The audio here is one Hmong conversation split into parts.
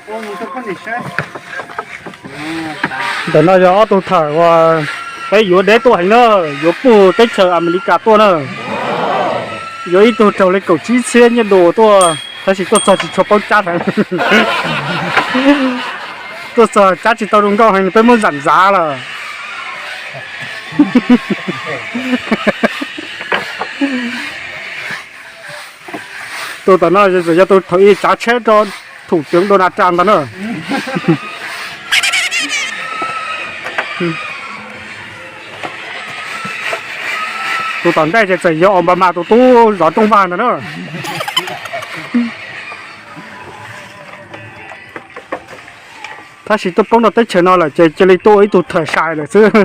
Ntawm no yog ob tug thawm uas peb yuav deb tuaj heev na, yuav puag teb chaws Amelikas tuaj na. Yuav ib tug raug li kaum tsib txhiab nyiaj duas tuaj, tab sis tuaj txog tsis tshua paub cab heev. Tuaj txog cab tsis tau zoo nkauj heev, peb muab zam zav lawm. Tus tom no yog tus thaum ub tsav tsheb rau thum ceev Donald Trump ntag na. Tus tom ntej ces txawm yog Obama tus tub zov rooj vag ntag na. Tab sis tuaj poob rau teb chaws no lawm ces cia li tuaj ua ib tug thawm sai lawm xwb.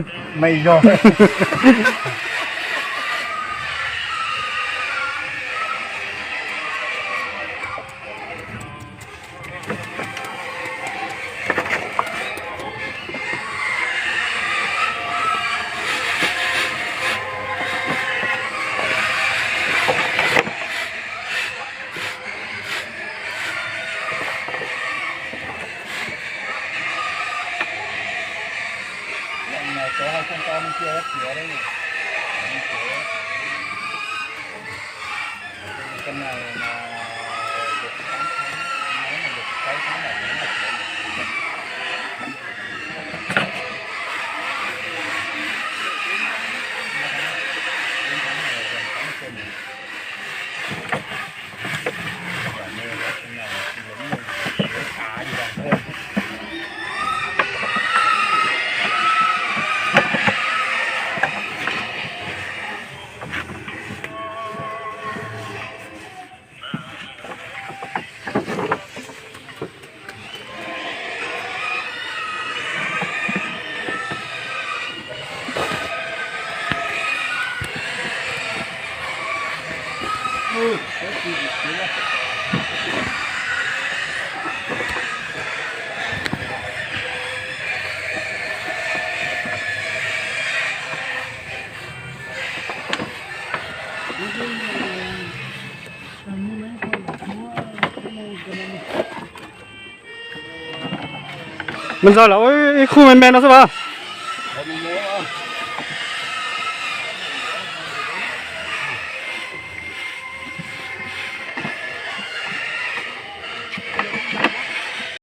Me ntxawg, lawv ua ib khub me me no xwb mas.